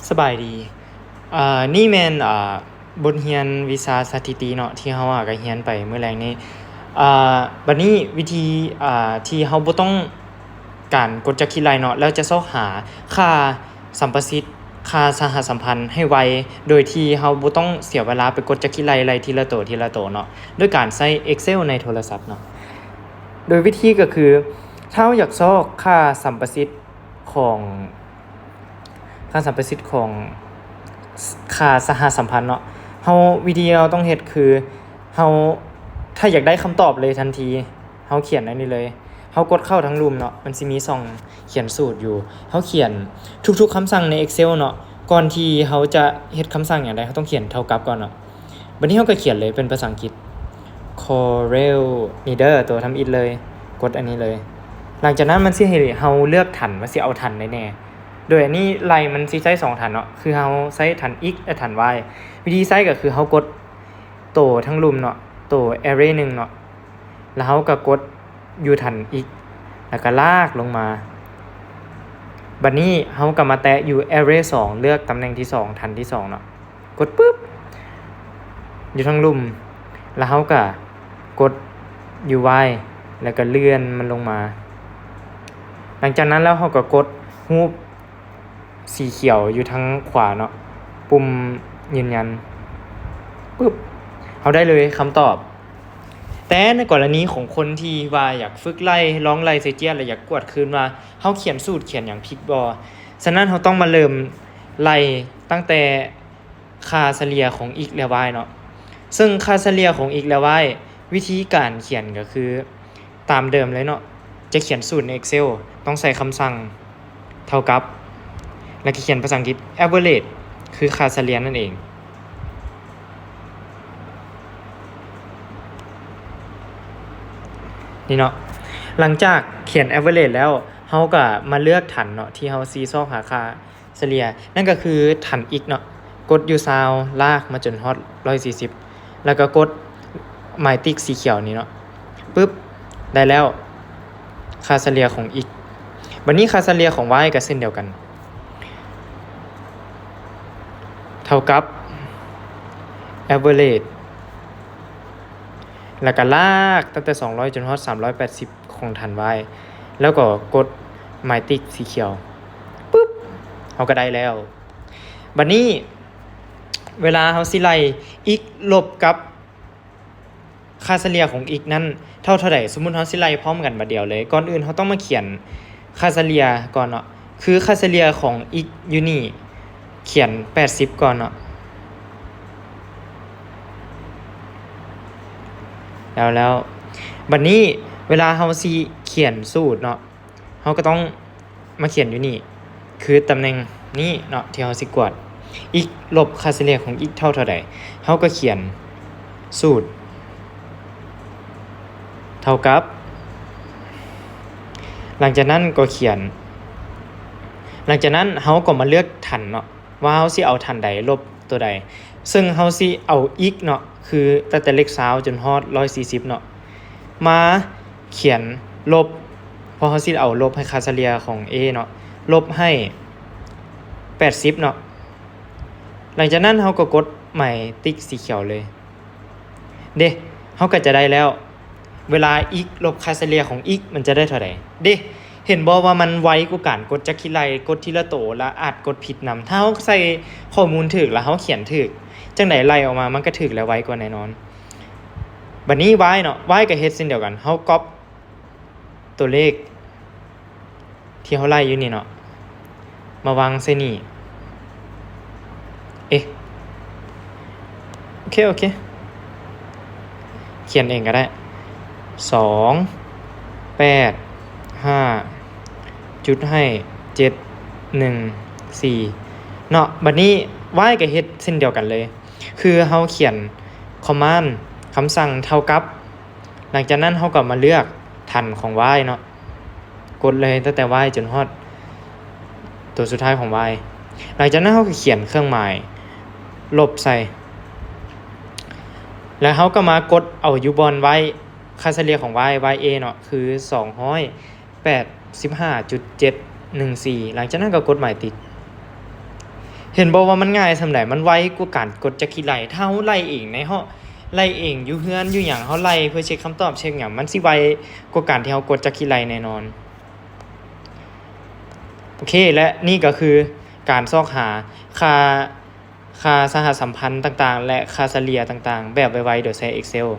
ສະບາຍດີ ເອີ່ ນີ້ແມ່ນ ເອີ່ ບົດຮຽນວິຊາສະຖິຕິເນາະ ທີ່ເຮົາ ອາ ກໍຮຽນໄປມື້ແລງນີ້. ເອີ່ ບັດນີ້ວິທີ ອາ ທີ່ເຮົາບໍ່ຕ້ອງການກົດຈັກຂີ້ໄລ່ເນາະ ແລ້ວຈະຊອກຫາຄ່າສຳປະສິດ ຄ່າສະຫະສຳພັນໃຫ້ໄວ ໂດຍທີ່ເຮົາບໍ່ຕ້ອງເສຍເວລາໄປກົດຈັກຂີ້ໄລ່ ໄລ່ທີລະໂຕ ທີລະໂຕເນາະ ໂດຍການໃຊ້ Excel ໃນໂທລະສັບເນາະ. ໂດຍວິທີກໍຄື ຖ້າເຮົາຢາກຊອກຄ່າສຳປະສິດຂອງ ຄ່າສຳປະສິດຂອງ ສ- ຄ່າສະຫະສຳພັນເນາະ ເຮົາ ວິທີທີ່ເຮົາຕ້ອງເຮັດຄື ເຮົາ ຖ້າຢາກໄດ້ຄຳຕອບເລີຍທັນທີ ເຮົາຂຽນອັນນີ້ເລີຍ ເຮົາກົດເຂົ້າທາງລຸ່ມເນາະ ມັນຊິມີຊ່ອງຂຽນສູດຢູ່ ເຮົາຂຽນທຸກໆຄຳສັ່ງໃນ Excel ເນາະ ກ່ອນທີ່ເຮົາຈະເຮັດຄຳສັ່ງຫຍັງໃດ ເຮົາຕ້ອງຂຽນເທົ່າກັບກ່ອນເນາະ. ບັດນີ້ເຮົາກໍຂຽນເລີຍເປັນພາສາອັງກິດ Corel Reader ຕົວທຳອິດເລີຍ ກົດອັນນີ້ເລີຍ. ຫຼັງຈາກນັ້ນມັນຊິໃຫ້ເຮົາເລືອກຖັນວ່າຊິເອົາຖັນໃດແດ່ ໂດຍອັນນີ້ໄລ່ມັນຊິໃຊ້ສອງຖັນເນາະ ຄືເຮົາໃຊ້ຖັນ x ແລະ ຖັນ y. ວິທີໃຊ້ກໍຄືເຮົາກົດໂຕທາງລຸ່ມເນາະ ໂຕ array ໜຶ່ງເນາະ ແລ້ວເຮົາກໍກົດຢູ່ຖັນ x ແລ້ວກໍລາກລົງມາ. ບັດນີ້ເຮົາກໍມາແຕະຢູ່ array ສອງ ເລືອກຕຳແໜ່ງທີສອງ ຖັນທີສອງເນາະ ກົດປຶບ ຢູ່ທາງລຸ່ມ ແລ້ວເຮົາກໍກົດຢູ່ y ແລ້ວກໍເລື່ອນມັນລົງມາ. ຫຼັງຈາກນັ້ນແລ້ວເຮົາກໍກົດຮູບສີຂຽວຢູ່ທາງຂວາເນາະ ປຸ່ມຢືນຢັນ ປຶບ ເຮົາໄດ້ເລີຍຄຳຕອບ. ແຕ່ໃນກໍລະນີຂອງຄົນທີ່ວ່າຢາກຝຶກໄລ່ ລອງໄລ່ໃສ່ເຈ້ຍ ແລະ ຢາກກວດຄືນວ່າເຮົາຂຽນສູດຂຽນຫຍັງຜິດບໍ່, ສະນັ້ນເຮົາຕ້ອງມາເລີ່ມໄລ່ຕັ້ງແຕ່ ຄ່າສະເລ່ຍຂອງ x ແລະ y ເນາະ. ເຊິ່ງຄ່າສະເລ່ຍຂອງ x ແລະ y ວິທີການຂຽນກໍຄືຕາມເດີມເລີຍເນາະ, ຈະຂຽນສູດໃນ Excel ຕ້ອງໃສ່ຄຳສັ່ງເທົ່າກັບ ແລ້ວກໍຂຽນພາສາອັງກິດ average ຄືຄ່າສະເລ່ຍນັ້ນເອງ. ນີ້ເນາະ, ຫຼັງຈາກຂຽນ average ແລ້ວ, ເຮົາກໍມາເລືອກຖັນເນາະ ທີ່ເຮົາຊິຊອກຫາຄ່າ ສະເລ່ຍ ນັ້ນກໍຄືຖັນ x ເນາະ, ກົດຢູ່ຊາວ ລາກມາຈົນຮອດຮ້ອຍສີ່ສິບ ແລ້ວກໍກົດໝາຍຕິກສີຂຽວນີ້ເນາະ, ປຶບ ໄດ້ແລ້ວ ຄ່າສະເລ່ຍຂອງ x. ບັດນີ້ຄ່າສະເລ່ຍຂອງ y ກໍເຊັ່ນດຽວກັນ ເທົ່າກັບ average ແລ້ວກໍລາກຕັ້ງແຕ່ສອງຮ້ອຍຈົນຮອດສາມຮ້ອຍແປດສິບ ຂອງຖັນ y ແລ້ວກໍກົດໝາຍຕິກສີຂຽວ ປຶບ ເຮົາກໍໄດ້ແລ້ວ. ບັດນີ້ເວລາເຮົາຊິໄລ່ x ລົບກັບຄ່າສະເລ່ຍຂອງ x ນັ້ນເທົ່າເທົ່າໃດ, ສົມມຸດເຮົາຊິໄລ່ພ້ອມກັນບາດດຽວເລີຍ, ກ່ອນອື່ນເຮົາຕ້ອງມາຂຽນຄ່າສະເລ່ຍກ່ອນເນາະ, ຄືຄ່າສະເລ່ຍຂອງ x ຢູ່ນີ້ ຂຽນແປດສິບກ່ອນເນາະ. ແລ້ວ ແລ້ວ ບັດນີ້ເວລາເຮົາຊິຂຽນສູດເນາະ, ເຮົາກໍຕ້ອງມາຂຽນຢູ່ນີ້ ຄືຕຳແໜ່ງນີ້ເນາະ ທີ່ເຮົາຊິກວດ x ລົບຄ່າສະເລ່ຍຂອງ x ເທົ່າເທົ່າໃດ, ເຮົາກໍຂຽນສູດເທົ່າກັບ ຫຼັງຈາກນັ້ນກໍຂຽນ ຫຼັງຈາກນັ້ນເຮົາກໍມາເລືອກຖັນເນາະ ວ່າເຮົາຊິເອົາຖັນໃດລົບຕົວໃດ, ເຊິ່ງເຮົາຊິເອົາ x ເນາະ ຄືຕັ້ງແຕ່ເລກຊາວຈົນຮອດຮ້ອຍສີ່ສິບເນາະ ມາຂຽນລົບ ເພາະເຮົາຊິເອົາລົບໃຫ້ຄ່າສະເລ່ຍຂອງ a ເນາະ ລົບໃຫ້ແປດສິບເນາະ. ຫຼັງຈາກນັ້ນເຮົາກໍກົດໝາຍຕິກສີຂຽວເລີຍ. ເດ້ ເຮົາກໍຈະໄດ້ແລ້ວ ເວລາ x ລົບຄ່າສະເລ່ຍຂອງ x ມັນຈະໄດ້ເທົ່າໃດ. ເດ້ ເຫັນບໍ່ວ່າມັນໄວກວ່າການກົດຈັກຂີ້ໄລ່ ກົດທີລະໂຕ ແລະ ອາດກົດຜິດນຳ. ຖ້າເຮົາໃສ່ຂໍ້ມູນຖືກ ແລະ ເຮົາຂຽນຖືກ ຈັ່ງໃດໄລ່ອອກມາມັນກໍຖືກ ແລະ ໄວກວ່າແນ່ນອນ. ບັດນີ້ y ເນາະ, y ກໍເຮັດເຊັ່ນດຽວກັນ, ເຮົາກັອບ ຕົວເລກທີ່ເຮົາໄລ່ຢູ່ນີ້ເນາະ ມາວາງໃສ່ນີ້. ເອ ໂອເຄ ໂອເຄ ຂຽນເອງກໍໄດ້ ສອງ ແປດ ຫ້າ ຈຸດໃຫ້ ເຈັດ ໜຶ່ງ ສີ່ ເນາະ. ບັດນີ້ y ກໍເຮັດເຊັ່ນດຽວກັນເລີຍ ຄືເຮົາຂຽນ command ຄຳສັ່ງເທົ່າກັບ ຫຼັງຈາກນັ້ນເຮົາກໍມາເລືອກຖັນຂອງ y ເນາະ, ກົດເລີຍຕັ້ງແຕ່ y ຈົນຮອດຕົວສຸດທ້າຍຂອງ y. ຫຼັງຈາກນັ້ນເຮົາກໍຂຽນເຄື່ອງໝາຍລົບໃສ່ ແລ້ວເຮົາກໍມາກົດເອົາຢູ່ບ່ອນ y ຄ່າສະເລ່ຍຂອງ y, y a ເນາະ ຄື ສອງຮ້ອຍແປດສິບຫ້າຈຸດເຈັດໜຶ່ງສີ່. ຫຼັງຈາກນັ້ນກໍກົດໝາຍຕິກ. ເຫັນບໍ່ວ່າມັນງ່າຍສ່ຳໃດ? ມັນໄວກວ່າການກົດຈັກຂີ້ໄລ່. ຖ້າເຮົາໄລ່ເອງໃນເຮົາໄລ່ເອງຢູ່ເຮືອນຢູ່ຫຍັງ ເຮົາໄລ່ເພື່ອເຊັກຄຳຕອບເຊັກຫຍັງ ມັນຊິໄວກວ່າການທີ່ເຮົາກົດຈັກຂີ້ໄລ່ແນ່ນອນ. ໂອເຄ ແລະນີ້ກໍຄືການຊອກຫາຄ່າ ຄ່າສະຫະສຳພັນຕ່າງໆ ແລະ ຄ່າສະເລ່ຍຕ່າງໆ ແບບໄວໆ ໂດຍໃຊ້ Excel.